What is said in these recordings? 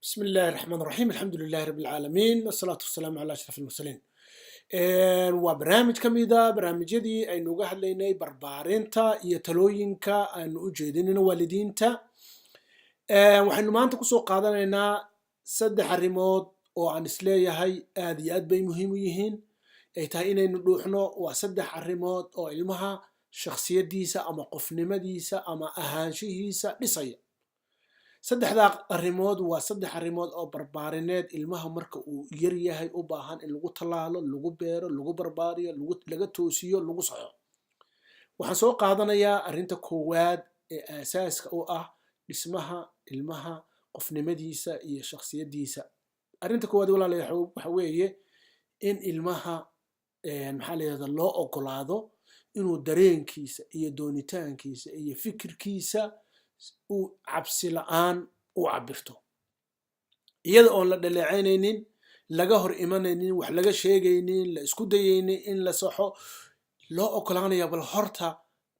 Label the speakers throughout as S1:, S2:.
S1: بسم الله الرحمن الرحيم، الحمد لله رب العالمين، والصلاة والسلام على أشرف المرسلين. Waa barnaamij ka mida barnaamijyadii aynu uga hadlaynay barbaarinta iyo talooyinka aynu u jeedinayno waalidiinta. Waxaynu maanta kusoo qaadanaynaa saddex arrimood oo aan isleeyahay aad iyo aad bay muhiim u yihiin, ay tahay inaynu dhuuxno. Waa saddex arrimood oo ilmaha shakhsiyadiisa ama qofnimadiisa ama ahaanshihiisa dhisaya. Saddexdaa arrimood waa saddex arrimood oo barbaarineed ilmaha marka uu yar yahay u baahan in lagu tallaalo, lagu beero, lagu barbaariyo, laga toosiyo, lagu saxo. Waxaan soo qaadanayaa arrinta koowaad ee aasaaska u ah dhismaha ilmaha qofnimadiisa iyo shakhsiyadiisa. Arrinta koowaad, walaalayaal, waxa weeye in ilmaha, maxaa la yidhahdaa, loo ogolaado inuu dareenkiisa iyo doonitaankiisa iyo fikirkiisa uu cabsi la'aan u cabirto, iyada oon la dhaleecaynaynin, laga hor imanaynin, wax laga sheegaynin, la isku dayaynin in la saxo. Loo ogolaanaya bal horta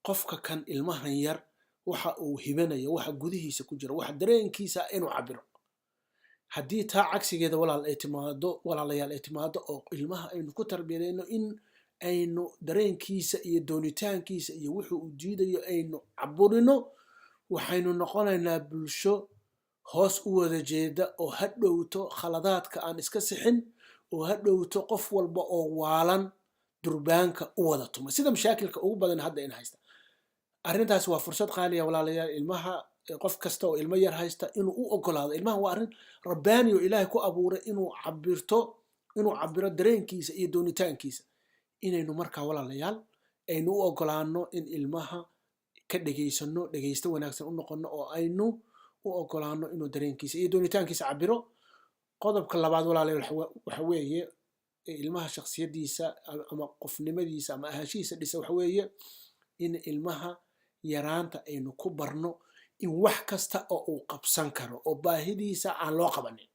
S1: qofka kan, ilmahan yar, waxa uu hibanayo, waxa gudihiisa ku jira, waxa dareenkiisa inuu cabiro. Haddii taa cagsigeeda, walaal, ay timaado, walaalayaal, ay timaado oo ilmaha aynu ku tarbiyadayno in aynu dareenkiisa iyo doonitaankiisa iyo wuxuu uu diidayo aynu caburino, waxaynu noqonaynaa bulsho hoos u wada jeeda oo ha dhowto khaladaadka aan iska sixin, oo ha dhowto qof walba oo waalan durbaanka u wada tuma, sida mashaakilka ugu badan hadda in haysta. Arrintaas waa fursad qaaliya, walaalayaal. Ilmaha, qof kasta oo ilmo yar haysta inuu u ogolaado ilmaha, waa arrin rabbaani oo Ilaahay ku abuuray inuu cabirto, inuu cabiro dareenkiisa iyo doonitaankiisa. Inaynu markaa, walaalayaal, aynu u ogolaano in ilmaha ka dhegaysano, dhegaysto wanaagsan u noqono, oo aynu u ogolaano inuu dareenkiisa iyo doonitaankiisa cabiro. Qodobka labaad, walaalayaal, waxa weeye ilmaha shakhsiyadiisa ama qofnimadiisa ama ahaanshihiisa dhisa, waxa weeye in ilmaha yaraanta aynu ku barno in wax kasta oo uu qabsan karo oo baahidiisa aan loo qabanin.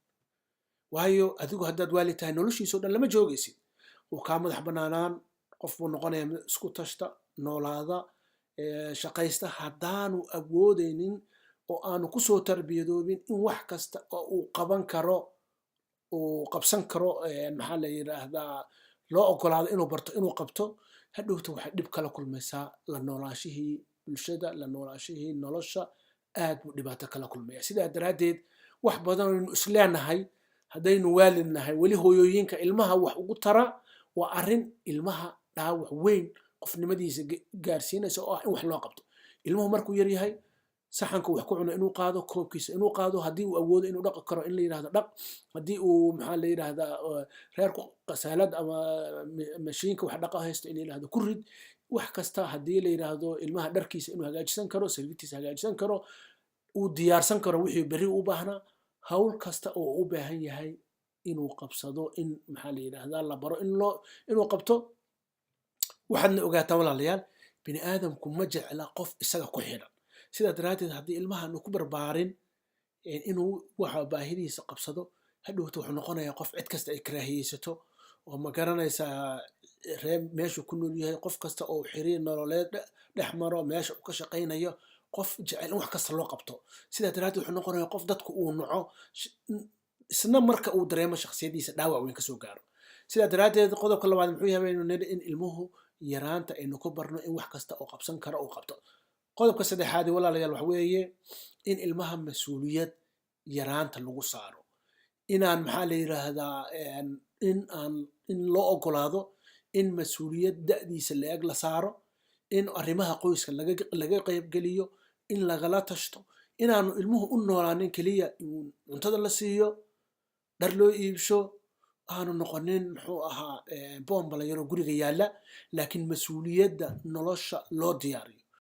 S1: Waayo, adigu haddaad waalid tahay, noloshiisa o dhan lama joogaysid. Wuu kaa madax banaanaan, qof buu noqonayaa mid isku tashta, noolaada, shaqaysta. Haddaanu awoodaynin oo aanu kusoo tarbiyadoobin in wax kasta oo uu qaban karo, uu qabsan karo, maxaa la yidhaahdaa, loo ogolaado inuu barto inuu qabto, hadhowta waxay dhib kala kulmaysaa la noolaashihii bulshada, la noolaashihii nolosha. Aad buu dhibaato kala kulmaya. Sidaa daraaddeed, wax badan aynu isleenahay haddaynu waalid nahay, weli hooyooyinka ilmaha wax ugu tara, waa arrin ilmaha dhaawac weyn qofnimadiisa gaarsiinaysa, oo ah in wax loo qabto. Ilmuhu markuu yar yahay, saxanka wax ku cuno inuu qaado, koobkiisa inuu qaado, haddii uu awoodo inuu dhaqi karo in la yidhahdo dhaq, haddii uu, maxaa la yidhahdaa, reerku qasaalad ama mashiinka wax dhaqa haysto in la yidhahdo ku rid wax kasta, haddii la yidhaahdo ilmaha dharkiisa inuu hagaajisan karo, sariirtiisa hagaajisan karo, uu diyaarsan karo wixii berri u baahnaa, hawl kasta oo u baahan yahay inuu qabsado, in, maxaa la yidhahdaa, la baro in loo inuu qabto. Waxaadna ogaataa, walaalayaal, bini aadamku ma jecla qof isaga ku xidhan. Sidaa daraaddeed, haddii ilmahaanu ku barbaarin inuu waxa baahidiisa qabsado, hadhowta wuxuu noqonayaa qof cid kasta ay karaahiyeysato, oo ma garanaysaa, reer meeshuu ku nool yahay, qof kasta oo xiriir nololeed dhex maro, meesha uu ka shaqaynayo, qof jecel in wax kasta loo qabto. Sidaa daraaddeed, wuxuu noqonayaa qof dadku uu naco, isna marka uu dareemo shakhsiyadiisa dhaawac weyn kasoo gaaro. Sidaa daraaddeed, qodobka labaad muxuu yahay? Baynu nidhi in ilmuhu yaraanta aynu ku barno in wax kasta oo qabsan karo uu qabto. Qodobka saddexaadi, walaalayaal, waxa weeye in ilmaha mas-uuliyad yaraanta lagu saaro, inaan, maxaa la yidhaahdaa, in aan in loo ogolaado in mas-uuliyad da'diisa la-eg la saaro, in arrimaha qoyska laga qaybgeliyo, in lagala tashto, inaanu ilmuhu u noolaanin keliya in cuntada la siiyo, dhar loo iibsho, aanu noqonin, muxuu ahaa, bombala yaroo guriga yaalla, laakiin mas-uuliyadda nolosha loo diyaariyo.